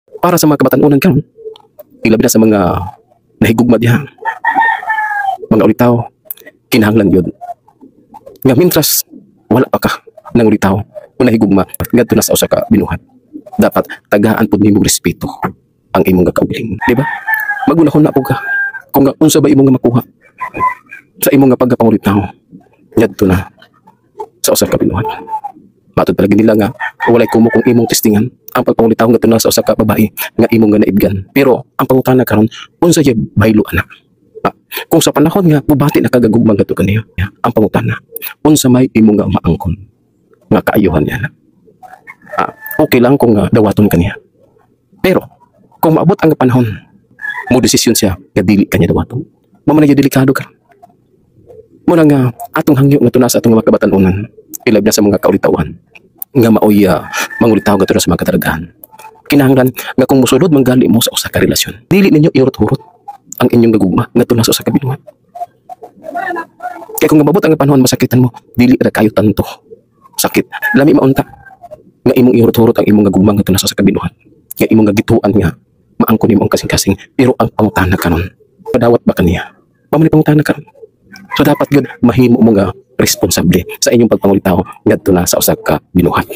Para sa mga kabatan-unan karon, ilabi na sa mga nahigugma diha, mga ulitaw, kinahanglan yun nga mintras wala pa ka nang ulitaw o nahigugma ngadto na sa usa ka binuhat, dapat tagaan pud nimo respeto ang imong kaugalingon, di ba? Magunahon na pud ka kung nga unsa ba imong nga makuha sa imong nga pagkapangulitaw ngadto na sa usa ka binuhat. Matod palagi nila nga walay kumo kung imong testingan ang pagpangulitaw ngadto na sa usa ka babae nga imong nga naibgan. Pero ang pangutana karon, unsa jud baylo ana? Ah, kung sa panahon nga bubati na kagagugma ngadto kaniya, ang pangutana, unsa may imong nga maangkon nga kaayuhan niya na? Ah, okay lang kung dawaton kaniya. Pero kung maabot ang panahon mo desisyon siya nga dili kanya dawaton, mao man na delikado ka. Muna nga atong hangyo nga tuna sa atong mga kabatan-unan, ilabi na sa mga kaulitawan nga maoy mangulitaw ngadto na sa mga kadaragahan. Kinahanglan nga kung musulod manggali mo sa usa ka relasyon, dili ninyo ihurot-hurot ang inyong gagugma ngadto na sa usa ka binuhat. Kay kung mabot ang panahon masakitan mo, dili ra kayo tanto. Sakit. Lami maunta nga imong ihurot-hurot ang imong gagugma ngadto na sa usa ka binuhat. Nga imong gagituan nga maangkon nimo ang kasing-kasing, pero ang pangutana karon, padawat ba kaniya? Mao man pangutana karon. So dapat gyud mahimo mo nga responsable sa inyong pagpangulitaw ngadto na sa usa ka binuhat.